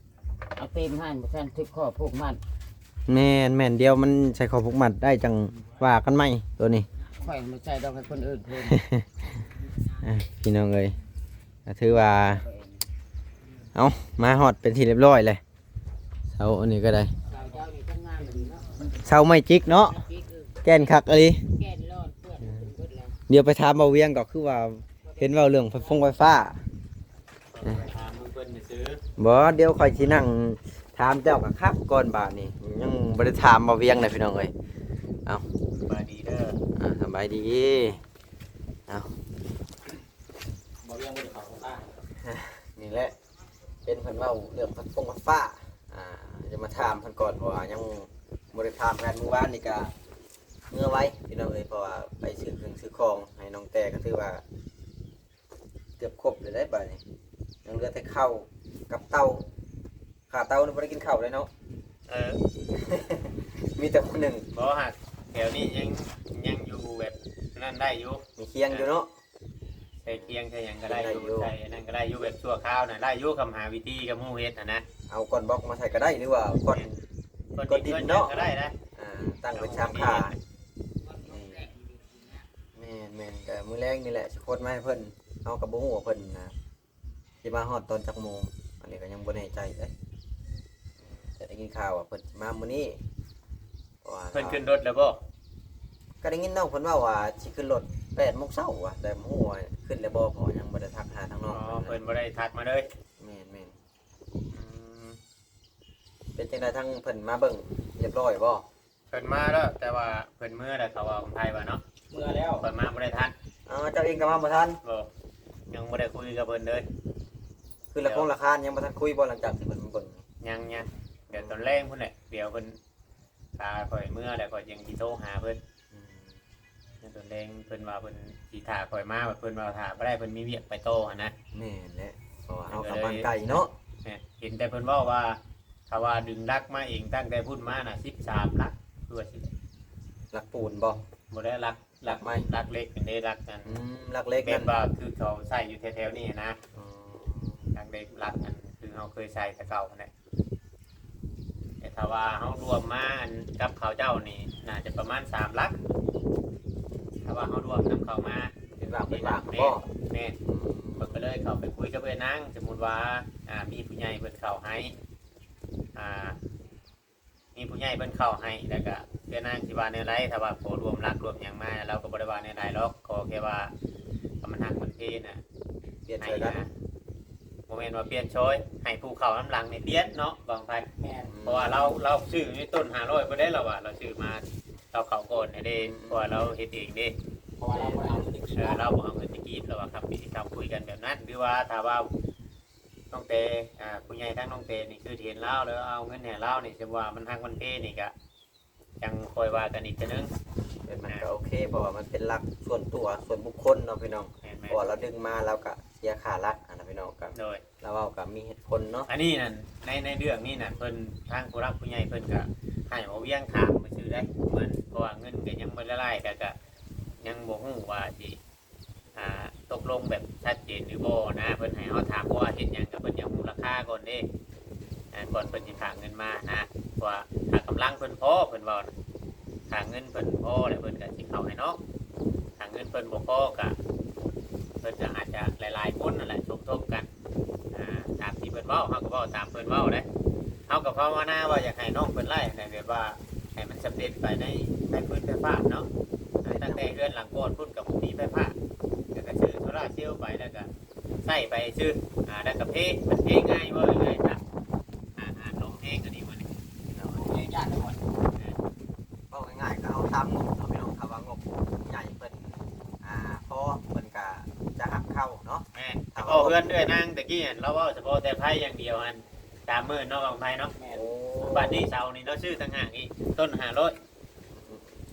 ເອົາເຕັມຫັ້ນ ບໍ່ທັນຖືກຂໍ້ຜູກມັດ. ແມ່ນໆ ດຽວມັນໃສ່ຂໍ້ຜູກມັດໄດ້ ຈັ່ງວ່າກັນໃໝ່ໂຕນີ້. ຂ້ອຍບໍ່ໃສ່ດອກ ໃຫ້ຄົນອື່ນເພິ່ນ. ອ່າ ພີ່ນ້ອງເອີຍ ກໍຖືວ່າ ເອົ້າ ມາຮອດເປັນທີ່ຮຽບຮ້ອຍແລ້ວ ເສົາອັນນີ້ກໍໄດ້ ເສົາໄມ້ຈິກເນາະ ແກ່ນຄັກອີ່ຫຼີ. ດຽວໄປຖາມບ່າວວຽງກໍຄືວ່າ ເຫັນເວົ້າເລື່ອງໄຟຟົງໄຟຟ້າ ໄປຖາມເບິ່ງເພິ່ນຊື່ໆ ບໍ່ ດຽວຂ້ອຍຊິນັ່ງຖາມເຈົ້າກໍຄັກກ່ອນບາດນີ້ ຍັງບໍ່ໄດ້ຖາມບ່າວວຽງນະພີ່ນ້ອງເອີຍ. ເອົ້າ ສະບາຍດີເດີ ອ່າ ສະບາຍດີ. ເອົ້າ ບ່າວວຽງບໍ່ໄດ້ເຂົ້າໂຄງການ ນີ້ແຫຼະ ເຫັນເພິ່ນເວົ້າເລື່ອງໄຟຟົງໄຟຟ້າ ອ່າ ຈະມາຖາມເພິ່ນກ່ອນ ເພາະວ່າຍັງບໍ່ໄດ້ຖາມກັນ. ມື້ວານນີ້ກະເມືອໄວພີ່ນ້ອງເອີຍ ເພາະວ່າໄປຊື້ເຄື່ອງຊື້ຂອງໃຫ້ນ້ອງແຕ່ ກໍຖືວ່າເກືອບຄົບແລ້ວເດ້ບາດນີ້ ຍັງເຫຼືອແຕ່ເຂົ້າກັບເຕົ້າ. ຂາເຕົ້ານີ້ບໍ່ໄດ້ກິນເຂົ້າເລີຍເນາະ. ເອີ ມີແຕ່ຜູ້ໜຶ່ງ ບໍ່ ຫາກແຖວນີ້ຍັງ ຍັງຢູ່ແບບນັ້ນໄດ້ຢູ່ ມີຄຽງຢູ່ເນາະ. ໃສ່ຄຽງໃສ່ຫຍັງກໍໄດ້ຢູ່ ໄດ້ຢູ່ ໃສ່ອັນນັ້ນກໍໄດ້ຢູ່ ແບບຊົ່ວຄາວນະ ໄດ້ຢູ່ ຄຳຫາວິທີກັບໝູ່ເຮັດຫັ້ນນະ. ເອົາກ້ອນບລັອກມາໃສ່ກໍໄດ້ ຫຼືວ່າກ້ອນ ແມ່ນ ກ້ອນດິນເນາະ ກ້ອນຫຍັງກໍໄດ້ນະ. ອ່າ ຕັ້ງເປັນຊາມຂາ ແມ່ນໆ ກໍມື້ແລງນີ້ແຫຼະຊິຂົນມາໃຫ້ເພິ່ນ. ເຮົາກໍບໍ່ຮູ້ວ່າເພິ່ນນະຊິມາຮອດຕອນຈັກໂມງ ອັນນີ້ກໍຍັງບໍ່ແນ່ໃຈເດ້ ແຕ່ໄດ້ຍິນຂ່າວວ່າເພິ່ນຊິມາມື້ນີ້. ເພິ່ນຂຶ້ນລົດແລ້ວບໍ່? ກໍໄດ້ຍິນນ້ອງເພິ່ນເວົ້າວ່າຊິຂຶ້ນລົດແປດໂມງເຊົ້າວ່າ ແຕ່ບໍ່ຮູ້ວ່າຂຶ້ນແລ້ວບໍ່ ເພາະຍັງບໍ່ໄດ້ທັກຫາທາງນ້ອງ. ອໍ ເພິ່ນບໍ່ໄດ້ທັກມາເລີຍ. ແມ່ນໆ. ອືມ ເປັນຈັ່ງໃດ ທາງເພິ່ນມາເບິ່ງຮຽບຮ້ອຍບໍ່? ເພິ່ນມາແລ້ວ ແຕ່ວ່າເພິ່ນເມືອແລ້ວ ເຂົາເວົ້າຂອງໄທວ່າເນາະ ເມືອແລ້ວ ຂ້ອຍມາບໍ່ໄດ້ທັນ. ອໍ ເຈົ້າເອງກໍມາບໍ່ທັນ? ບໍ່ ຍັງບໍ່ໄດ້ຄຸຍກັບເພິ່ນເລີຍ. ຄືລະຄົງລະຄານຍັງບໍ່ທັນຄຸຍບໍ່ ຫຼັງຈາກທີ່ເພິ່ນມາເບິ່ງ? ຍັງໆ ດຽວຕອນແລງພຸ້ນແຫຼະ ດຽວເພິ່ນ ຖ້າຂ້ອຍເມືອແລ້ວ ຂ້ອຍຈຶ່ງຊິໂທຫາເພິ່ນ. ອືມ ຕອນແລງເພິ່ນວ່າເພິ່ນຊິຖ້າຂ້ອຍມາ ເພິ່ນວ່າຖ້າບໍ່ໄດ້ ເພິ່ນມີວຽກໄປຕໍ່ຫັ້ນນະ. ແມ່ນແຫຼະ ເພາະວ່າເຮົາກໍບ້ານໄກເນາະ. ແມ່ນ ເຫັນແຕ່ເພິ່ນເວົ້າວ່າ ຖ້າວ່າດຶງຫຼັກມາເອງຕັ້ງແຕ່ພຸ້ນມານະ ສິບສາມຫຼັກ ຄືວ່າຊິ ຫຼັກປູນບໍ່? ບໍ່ໄດ້ ຫຼັກ ຫຼັກໄມ້ ຫຼັກເຫຼັກຫັ້ນເດ້ ຫຼັກອັນ ອືມ ຫຼັກເຫຼັກ ແບບວ່າຄືເຂົາໃຊ້ຢູ່ແຖວໆນີ້ນະ. ອໍ ຫຼັກເຫຼັກ ຫຼັກອັນຄືເຮົາເຄີຍໃຊ້ແຕ່ເກົ່າຫັ້ນແຫຼະ. ແຕ່ຖ້າວ່າເຮົາລວມມາອັນກັບເຂົາເຈົ້ານີ້ ໜ້າຈະປະມານສາມຫຼັກ ຖ້າວ່າເຮົາລວມນຳເຂົາມາ ເປັນວ່າງເປັນວ່າງບໍ່? ແມ່ນ ອືມ ເພິ່ນກໍເລີຍເຂົ້າໄປຄຸຍກັບເອື້ອຍນາງ. ສົມມຸດວ່າ ອ່າ ມີຜູ້ໃຫຍ່ເພິ່ນເຂົ້າໃຫ້ ອ່າ ມີຜູ້ໃຫຍ່ເພິ່ນເຂົ້າໃຫ້ ແລ້ວກະເອື້ອຍນາງຊິວ່າແນວໃດ ຖ້າວ່າຂໍລວມຫຼັກລວມຫຍັງມາ ລາວກໍບໍ່ໄດ້ວ່າແນວໃດດອກ ຂໍແຄ່ວ່າ ຖ້າມັນຮັກມັນເພນະ ປ່ຽນຊ່ອຍກັນ ໃຫ້ນະ ບໍ່ແມ່ນວ່າປ່ຽນຊ່ອຍ ໃຫ້ຜູ້ເຂົ້ານຳຫຼັງນີ້ປ່ຽນເນາະ ບາງໄພ. ແມ່ນ ເພາະວ່າລາວ ລາວຊື້ໃນຕົ້ນຫ້າຮ້ອຍບໍ່ໄດ້ ລາວວ່າລາວຊື້ມາ ລາວເຂົ້າກ່ອນໃຫ້ເດ້ ອືມ ເພາະວ່າລາວເຮັດເອງເດ້ ເພາະວ່າລາວບໍ່ໄດ້ເອົາເງິນໄປກິນ ເອີ ເນາະ ລາວບໍ່ເອົາເງິນໄປກິນ ລາວວ່າຄຳປີຄຳຄຸຍກັນແບບນັ້ນ ຫຼືວ່າຖ້າວ່າ ນ້ອງແຕ ອ່າ ຜູ້ໃຫຍ່ທາງນ້ອງແຕນີ້ ຄືເຫັນລາວແລ້ວເອົາເງິນໃຫ້ລາວນີ້ ສົມວ່າມັນຮັກມັນເພນີ້ກະ ຈັ່ງຄ່ອຍວ່າກັນອີກເທື່ອໜຶ່ງ. ແບບນັ້ນກໍໂອເຄ ເພາະວ່າມັນເປັນຫຼັກສ່ວນຕົວ ສ່ວນບຸກຄົນເນາະພີ່ນ້ອງ. ແມ່ນໆ ເພາະວ່າລາວດຶງມາ ລາວກະເສຍຄ່າຫຼັກຫັ້ນນະພີ່ນ້ອງ ກໍ ໂດຍ ລາວເວົ້າກໍມີເຫດຜົນເນາະ. ອັນນີ້ນັ້ນ ໃນ ໃນເລື່ອງນີ້ນັ້ນ ເພິ່ນ ທາງຜູ້ຫຼັກຜູ້ໃຫຍ່ເພິ່ນກະໃຫ້ເວົ້າວຽງຖາມຊື່ໆໄດ໋ ມັນ ເພາະວ່າເງິນກໍຍັງບໍ່ໄດ້ຫຼາຍ ແຕ່ກະຍັງບໍ່ຮູ້ວ່າຊິ ອ່າ ຕົກລົງແບບຊັດເຈນຫຼືບໍ່ນະ ເພິ່ນໃຫ້ເຮົາຖາມ ເພາະວ່າເຮັດຫຍັງກໍເພິ່ນຢາກຮູ້ລາຄາກ່ອນເດ້ ອ່າ ກ່ອນເພິ່ນຊິຝາກເງິນມານະ ເພາະວ່າຖ້າກຳລັງເພິ່ນພໍ ເພິ່ນເວົ້ານະ ຖ້າເງິນເພິ່ນພໍແລ້ວ ເພິ່ນກໍຊິເຂົ້າໃຫ້ເນາະ ຖ້າເງິນເພິ່ນບໍ່ພໍກໍ ເພິ່ນກໍອາດຈະຫຼາຍໆຄົນນັ້ນແຫຼະ ສົມທົບກັນ ອ່າ ຕາມທີ່ເພິ່ນເວົ້າ ເຮົາກໍເວົ້າຕາມເພິ່ນເວົ້າເດ້ ເຮົາກໍພາວະນາວ່າຢາກໃຫ້ນ້ອງເພິ່ນໄດ້ ໃນແບບວ່າໃຫ້ມັນສຳເລັດໄປໃນ ໃນພື້ນໄຟຟ້າເນາະ ຕັ້ງແຕ່ເຮືອນຫຼັງກ່ອນພຸ້ນກໍບໍ່ມີໄຟຟ້າ ແລ້ວກໍຊື້ໂຊລາເຊວໄປ ແລ້ວກໍໃຊ້ໄປຊື່ ອ່າ ແລ້ວກໍເພ ມັນເພງ່າຍ ເວົ້າງ່າຍໆ ອາ ອາ ລົມແຮງກໍດີໝົດນີ້ ເພຍາກໄປໝົດ ເວົ້າງ່າຍໆ ກໍເອົາຕາມງົບເນາະພີ່ນ້ອງ ຖ້າວ່າງົບໃຫຍ່ເພິ່ນ ອ່າ ພໍ ເພິ່ນກໍຈະຮັບເຂົ້າເນາະ. ແມ່ນ ສະເພາະເຮືອນເອື້ອຍນາງຕະກີ້ຫັ້ນ ລາວເວົ້າສະເພາະແຕ່ໄຟຢ່າງດຽວຫັ້ນ ສາມໝື່ນເນາະ ບັ້ງໄຟເນາະ. ແມ່ນ ໂອ້ ບາດນີ້ເສົານີ້ລາວຊື້ຕ່າງຫາກອີກ ຕົ້ນຫ້າຮ້ອຍ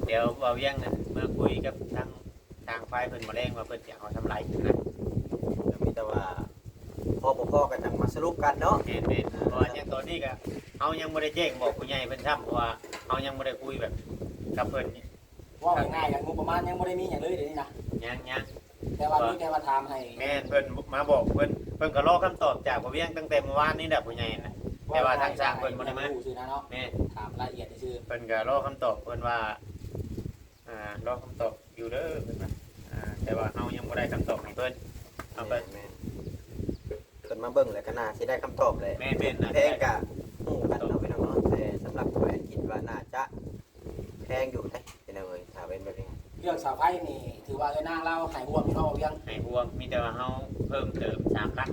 ດຽວບ່າວວຽງນັ້ນເມືອຄຸຍກັບທາງຊ່າງໄຟເພິ່ນມື້ແລງວ່າເພິ່ນຊິເອົາສ່ຳໃດນະ ກໍມີແຕ່ວ່າພໍບໍ່ພໍກໍຈັ່ງມາສະຫຼຸບກັນເນາະ. ແມ່ນໆ ເພາະວ່າຍັງຕອນນີ້ກໍເຮົາຍັງບໍ່ໄດ້ແຈ້ງບອກຜູ້ໃຫຍ່ເພິ່ນຊ້ຳ ເພາະວ່າເຮົາຍັງບໍ່ໄດ້ຄຸຍແບບກັບເພິ່ນ ເວົ້າງ່າຍໆ ກໍງົບປະມານຍັງບໍ່ໄດ້ມີຫຍັງເລີຍດຽວນີ້ນະ ຍັງໆ ແຕ່ວ່າມີແຕ່ວ່າຖາມໃຫ້ ແມ່ນ ເພິ່ນມາບອກ ເພິ່ນ ເພິ່ນກໍລໍຄຳຕອບຈາກບ່າວວຽງຕັ້ງແຕ່ມື້ວານນີ້ແຫຼະ ຜູ້ໃຫຍ່ນະ ແຕ່ວ່າທາງຊ່າງເພິ່ນບໍ່ໄດ້ມາ ເວົ້າຊື່ໆນະເນາະ ແມ່ນ ຖາມລາຍລະອຽດຊື່ໆ ເພິ່ນກໍລໍຄຳຕອບ ເພິ່ນວ່າ ອ່າ ລໍຄຳຕອບຢູ່ເດີ ເພິ່ນວ່າ ອ່າ ແຕ່ວ່າເຮົາຍັງບໍ່ໄດ້ຄຳຕອບໃຫ້ເພິ່ນ ເຮົາກໍ ແມ່ນ ມາເບິ່ງແລ້ວກໍໜ້າຊິໄດ້ຄຳຕອບແຫຼະ. ແມ່ນໆ ແພງກະຮູ້ກັນເນາະພີ່ນ້ອງເນາະ ແຕ່ສຳລັບຂ້ອຍຄິດວ່າໜ້າຈະແພງຢູ່ເດ້ພີ່ນ້ອງເອີຍ ຖ້າເປັນແບບນີ້. ເລື່ອງສາຍໄຟນີ້ຖືວ່າເອື້ອຍນາງລາວໃຫ້ຮ່ວມຢູ່ເນາະ ເລື່ອງ ໃຫ້ຮ່ວມ ມີແຕ່ວ່າເຮົາເພີ່ມເຕີມສາມຫຼັກ.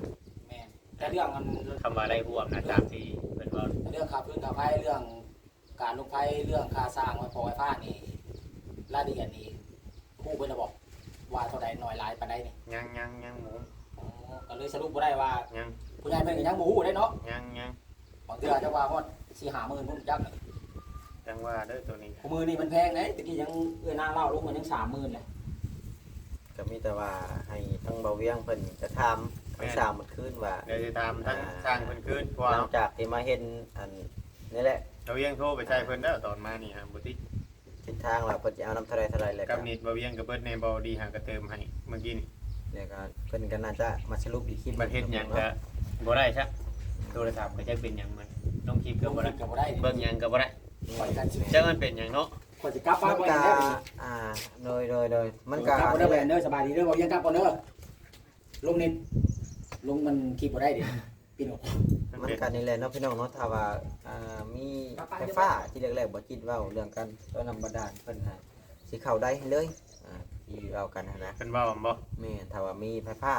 ແມ່ນ ແຕ່ເລື່ອງອັນ ຄຳວ່າໄດ້ຮ່ວມນະ ຕາມທີ່ເພິ່ນເວົ້າ ເລື່ອງຄ່າຟືນຄ່າໄຟ ເລື່ອງ ການລົງໄຟ ເລື່ອງຄ່າສ້າງໄຟຟ້າ ໄຟຟ້ານີ້ ລາຍລະອຽດນີ້ຮູ້ເບິດແລ້ວບໍ່ ວ່າເທົ່າໃດ ໜ້ອຍຫຼາຍປານໃດນີ້? ຍັງ ຍັງ ຍັງບໍ່ຮູ້. ອໍ ກໍເລີຍສະຫຼຸບບໍ່ໄດ້ວ່າ ຍັງ ຜູ້ໃຫຍ່ເພິ່ນກໍຍັງບໍ່ຮູ້ເດ້ເນາະ. ຍັງ ຍັງ ບາງເທື່ອຈະວ່າຮອດສີ່ຫ້າໝື່ນພຸ້ນຈັກ. ຈັ່ງວ່າເດີ ໂຕນີ້ ຄູ່ມື້ນີ້ມັນແພງເດ້ ຕະກີ້ຍັງເອື້ອຍນາງລາວລົງມັນຍັງສາມໝື່ນແຫຼະ. ກໍມີແຕ່ວ່າໃຫ້ທາງບ່າວວຽງເພິ່ນຈະຖາມ ແມ່ນ ທາງຊ່າງເພິ່ນຄືນວ່າ ດຽວຊິຖາມທາງ ອ່າ ຊ່າງເພິ່ນຄືນ ເພາະວ່າ ຫຼັງຈາກທີ່ມາເຫັນອັນນີ້ແຫຼະ ບ່າວວຽງໂທໄປໃສ່ເພິ່ນແລ້ວ ຕອນມານີ້ຫາບໍ່ຕິດ ທິດທາງວ່າເພິ່ນຊິເອົານຳເທົ່າໃດເທົ່າໃດ ແລ້ວກໍ ກັບນິດບ່າວວຽງກັບເບິດແນ່ ບໍ່ດີຫາກະເຕີມໃຫ້ເມື່ອກີ້ນີ້ ແລ້ວກໍເພິ່ນກໍໜ້າຈະມາສະຫຼຸບອີກຄລິບ ບັດເຮັດຫຍັງກໍບໍ່ໄດ້ຊະ ໂທລະສັບກໍຈັກເປັນຫຍັງ ມັນລົງຄລິບກໍບໍ່ໄດ້ ລົງຄລິບກໍບໍ່ໄດ້ ເບິ່ງຫຍັງກໍບໍ່ໄດ້. ຂ້ອຍກໍຊິ ຈັກມັນເປັນຫຍັງເນາະ ຂ້ອຍຊິກັບມາ ມັນກໍ ບໍ່ໄດ້ແລ້ວນີ້ ອ່າ ໂດຍ ໂດຍ ໂດຍ ມັນກໍ ກັບບໍ່ໄດ້ແມ່ນເດີ ສະບາຍດີເດີ ບ່າວວຽງກັບກ່ອນເດີ ລົງເນັດ ລົງມັນຄລິບບໍ່ໄດ້ເດ້ ພີ່ນ້ອງ. ມັນກໍນີ້ແຫຼະເນາະພີ່ນ້ອງເນາະ ຖ້າວ່າ ອ່າ ມີໄຟຟ້າ ທີ່ແລກໆ ບໍ່ຈິດເວົ້າເລື່ອງການເຈາະນ້ຳບາດານ ເພິ່ນຫາຊິເຂົ້າໄດ້ເລີຍ ອ່າ ທີ່ເວົ້າກັນຫັ້ນນະ ເພິ່ນເວົ້າແມ່ນບໍ່? ແມ່ນ ຖ້າວ່າມີໄຟຟ້າ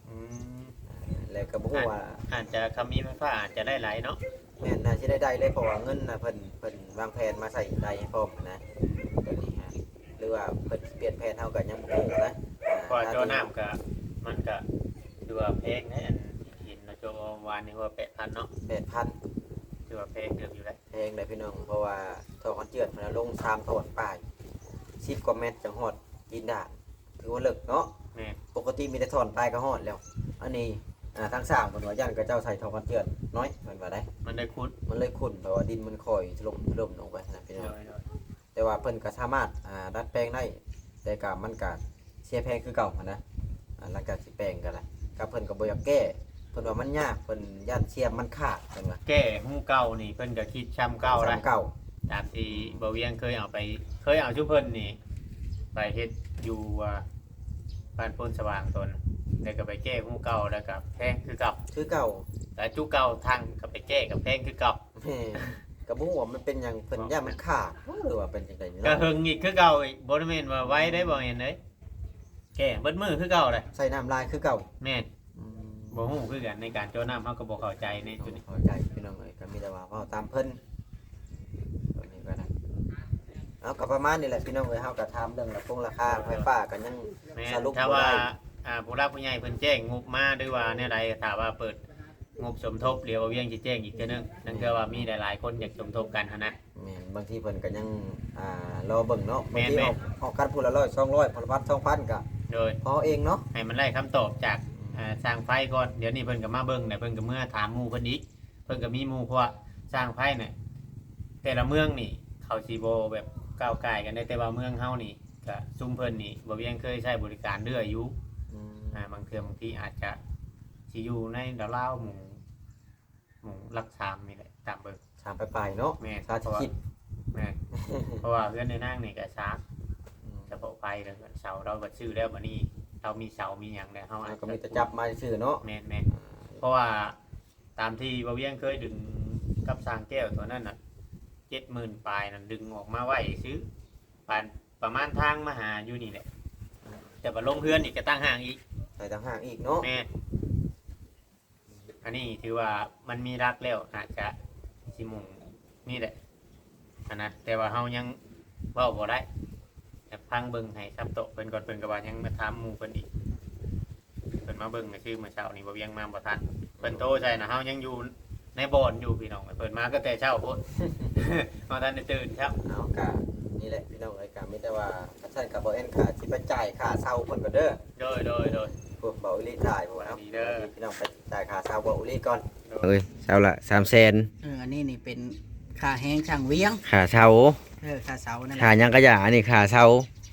ອືມ ອ່າ ແລ້ວກໍບໍ່ຮູ້ວ່າ ອາດ ອາດຈະ ຄັນມີໄຟຟ້າອາດຈະໄດ້ຫຼາຍເນາະ. ແມ່ນ ໜ້າຊິໄດ້ ໄດ້ເລີຍ ເພາະວ່າເງິນນະ ເພິ່ນ ເພິ່ນວາງແຜນມາໃສ່ໄດ້ພ້ອມນະ ຕົວນີ້ຮະ ຫຼືວ່າເພິ່ນຊິປ່ຽນແຜນ ເຮົາກໍຍັງບໍ່ຮູ້ນະ ເພາະວ່າເຈາະນ້ຳກໍ ມັນກໍຖືວ່າແພງເດ້ ອັນທີ່ເຫັນເນາະ ເຈາະວານນີ້ວ່າແປດພັນເນາະ ແປດພັນ ຖືວ່າແພງເຕີບຢູ່ເດ້ ແພງເດ້ພີ່ນ້ອງ ເພາະວ່າທໍ່ຄອນເຈີດເພິ່ນລົງສາມທ່ອນປາຍ ສິບກວ່າແມັດ ຈັ່ງຮອດຕີນດານ ຖືວ່າເລິກເນາະ. ແມ່ນ ປົກກະຕິມີແຕ່ທ່ອນປາຍກໍຮອດແລ້ວ ອັນນີ້ ອ່າ ທາງຊ່າງເພິ່ນວ່າຢ້ານເຂົາເຈົ້າໃສ່ທໍ່ຄອນເຈີດນ້ອຍ ເພິ່ນວ່າໄດ໋ ມັນໄດ້ຂຸດ ມັນເລີຍຂຸດ ເພາະວ່າດິນມັນຄ່ອຍຖົ່ມ ຖົ່ມລົງໄປຫັ້ນນະພີ່ນ້ອງ ໂດຍ ໂດຍ ແຕ່ວ່າເພິ່ນກໍສາມາດ ອ່າ ດັດແປງໄດ້ ແຕ່ກໍມັນກໍເສຍແພງຄືເກົ່າຫັ້ນນະ ອ່າ ຫຼັງຈາກຊິແປງກໍລະ ກໍເພິ່ນກໍບໍ່ຢາກແກ້ ເພິ່ນວ່າມັນຍາກ ເພິ່ນຢ້ານສ່ຽມມັນຂາດ ເພິ່ນວ່າ ແກ້ຮູເກົ່ານີ້ເພິ່ນກໍຄິດຊ່ຳເກົ່າ ຊ່ຳເກົ່າ ຕາມທີ່ບ່າວວຽງເຄີຍເອົາໄປ ເຄີຍເອົາຊຸມເພິ່ນນີ້ໄປເຮັດຢູ່ ອ່າ ບ້ານໂພນສະຫວ່າງຕົນ ແລ້ວກໍໄປແກ້ຮູເກົ່າ ແລ້ວກໍແພງຄືເກົ່າ ຄືເກົ່າ ແຕ່ຈຸເກົ່າທັງກໍໄປແກ້ກໍແພງຄືເກົ່າ. ແມ່ນ ກໍບໍ່ຮູ້ວ່າມັນເປັນຫຍັງ ເພິ່ນຢ້ານມັນຂາດ ຫຼືວ່າເປັນຈັ່ງໃດເນາະ ກໍເຫິງອີກຄືເກົ່າອີກ ບໍ່ໄດ້ແມ່ນວ່າໄວໄດ໋ ບໍ່ແມ່ນເດ້ ແກ້ເບິດມື້ຄືເກົ່າເດ້ ໃສ່ນ້ຳລາຍຄືເກົ່າ. ແມ່ນ ອືມ ບໍ່ຮູ້ຄືກັນ ໃນການເຈາະນ້ຳເຮົາກໍບໍ່ເຂົ້າໃຈໃນຈຸດນີ້ ເຂົ້າໃຈພີ່ນ້ອງເອີຍ ກໍມີແຕ່ວ່າເວົ້າຕາມເພິ່ນ ຕົວນີ້ກໍໄດ້ ເອົາ ກໍປະມານນີ້ແຫຼະພີ່ນ້ອງເອີຍ ເຮົາກໍຖາມເລື່ອງລາຄົງລາຄາໄຟຟ້າກໍຍັງ ແມ່ນ ສະຫຼຸບ ຖ້າ ບໍ່ ວ່າ ໄດ້ ອ່າ ຜູ້ຫຼັກຜູ້ໃຫຍ່ເພິ່ນແຈ້ງງົບມາ ຫຼືວ່າແນວໃດ ຖ້າວ່າເປີດ ງົບສົມທົບ ດຽວບ່າວວຽງຊິແຈ້ງອີກເທື່ອໜຶ່ງ ນັ້ນຄືວ່າມີຫຼາຍໆຄົນຢາກສົມທົບກັນຫັ້ນນະ. ແມ່ນ ບາງທີເພິ່ນກໍຍັງ ອ່າ ລໍເບິ່ງເນາະ ບາງທີ ແມ່ນໆ ອອກ ອອກກັນຜູ້ລະຮ້ອຍ ສອງຮ້ອຍ ຄົນລະພັນ ສອງພັນ ກໍ ໂດຍ ພໍເອງເນາະ ໃຫ້ມັນໄດ້ຄຳຕອບຈາກ ອືມ ອ່າ ຊ່າງໄຟກ່ອນ. ດຽວນີ້ເພິ່ນກໍມາເບິ່ງ ແລ້ວເພິ່ນກໍເມືອຖາມໝູ່ເພິ່ນອີກ ເພິ່ນກໍມີໝູ່ ເພາະວ່າຊ່າງໄຟນີ້ ແຕ່ລະເມືອງນີ້ ເຂົາຊິບໍ່ແບບກ້າວກ່າຍກັນເດ້ ແຕ່ວ່າເມືອງເຮົານີ້ ກະຊຸມເພິ່ນນີ້ ບ່າວວຽງເຄີຍໃຊ້ບໍລິການເລື້ອຍຢູ່ ອືມ ອ່າ ບາງເທື່ອບາງທີອາດຈະຊິຢູ່ໃນລາວໆ ໝູ່ ໝູ່ຫຼັກສາມນີ້ແຫຼະ ຕາມເບິ່ງ ສາມປາຍໆເນາະ ແມ່ນ ສາມສິບ ແມ່ນ ເພາະວ່າເຮືອນໃນນາງນີ້ກະສາມ ອືມ ສະເພາະໄຟ ແລ້ວເຮືອນເສົາ ລາວກໍຊື້ແລ້ວ ບາດນີ້ລາວມີເສົາມີຫຍັງແລ້ວ ເຮົາອາດຈະ ເຮົາກໍມີແຕ່ຈັບມາຊື່ເນາະ ແມ່ນໆ ອ່າ ເພາະວ່າຕາມທີ່ບ່າວວຽງເຄີຍດຶງກັບຊ່າງແກ້ວຕົວນັ້ນນະ ເຈັດໝື່ນປາຍນັ້ນ ດຶງອອກມາໄວ້ຊື່ ປານ ປະມານທາງມາຫາຢູ່ນີ້ແຫຼະ ແຕ່ວ່າລົງເຮືອນອີກກໍຕ່າງຫາກອີກ ໃສ່ຕ່າງຫາກອີກເນາະ ແມ່ນ ອັນນີ້ຖືວ່າມັນມີຫຼັກແລ້ວ ອາດຈະຊິໝູ່ນີ້ແຫຼະຫັ້ນນະ ແຕ່ວ່າເຮົາຍັງເວົ້າບໍ່ໄດ້ ແຕ່ຟັງເບິ່ງໃຫ້ຄຳຕອບເພິ່ນກ່ອນ ເພິ່ນກໍວ່າຍັງມາຖາມໝູ່ເພິ່ນອີກ ເພິ່ນມາເບິ່ງຊື່ມື້ເຊົ້ານີ້ ບ່າວວຽງມາບໍ່ທັນ ເພິ່ນໂທໃສ່ນະ ເຮົາຍັງຢູ່ໃນບ່ອນຢູ່ພີ່ນ້ອງ ເພິ່ນມາກໍແຕ່ເຊົ້າໂພດ ເຮົາທັນໄດ້ຕື່ນຊ້ຳ ເອົາ ກະນີ້ແຫຼະພີ່ນ້ອງເອີຍ ກະມີແຕ່ວ່າ ຄັນຊັ້ນກໍບໍ່ແອນກະຊິໄປຈ່າຍຄ່າເຊົ່າເພິ່ນກ່ອນເດີ ໂດຍ ໂດຍ ໂດຍ ພວກເບົາອີ່ຫຼີຖ່າຍ ພວກເຮົາ ດີເດີ ພີ່ນ້ອງໄປຈ່າຍຄ່າເຊົ່າເບົາອີ່ຫຼີກ່ອນ ໂດຍ ເອີຍ ເຊົ້າລະສາມແສນ ເອີ ອັນນີ້ນີ້ເປັນຄ່າແຮງຊ່າງວຽງ ຄ່າເຊົ່າ ເອີ ຄ່າເຊົ່ານັ້ນແຫຼະ ຄ່າຫຍັງກະຢ່າ ອັນນີ້ຄ່າເຊົ່າ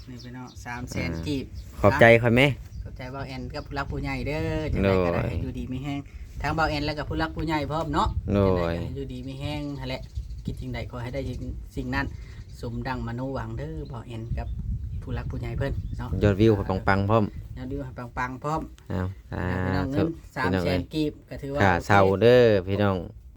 ນີ້ພີ່ນ້ອງ ສາມແສນ ອ່າ ກີບ ຂອບໃຈຂ້ອຍແມ້ ຂອບໃຈເບົາແອນກັບຜູ້ຫຼັກຜູ້ໃຫຍ່ເດີ ຈັ່ງໃດກໍໄດ້ ໂດຍ ໃຫ້ຢູ່ດີມີແຮງ ທາງເບົາແອນ ແລ້ວກໍຜູ້ຫຼັກຜູ້ໃຫຍ່ພ້ອມເນາະ ໂດຍ ຈັ່ງໃດກໍໃຫ້ຢູ່ດີມີແຮງຫັ້ນແຫຼະ ຄິດສິ່ງໃດຂໍໃຫ້ໄດ້ສິ່ງນັ້ນ ສົມດັ່ງມະໂນຫວັງເດີ ເບົາແອນກັບຜູ້ຫຼັກຜູ້ໃຫຍ່ເພິ່ນເນາະ ຍອດວິວກໍປັງໆພ້ອມ ຍອດວິວໃຫ້ປັງໆພ້ອມ ເອົາ ອ່າ ນະ ພີ່ນ້ອງ ເງິນ ພີ່ນ້ອງເອີຍ ສາມແສນກີບ ກໍຖືວ່າ ຄ່າເຊົ່າເດີພີ່ນ້ອງ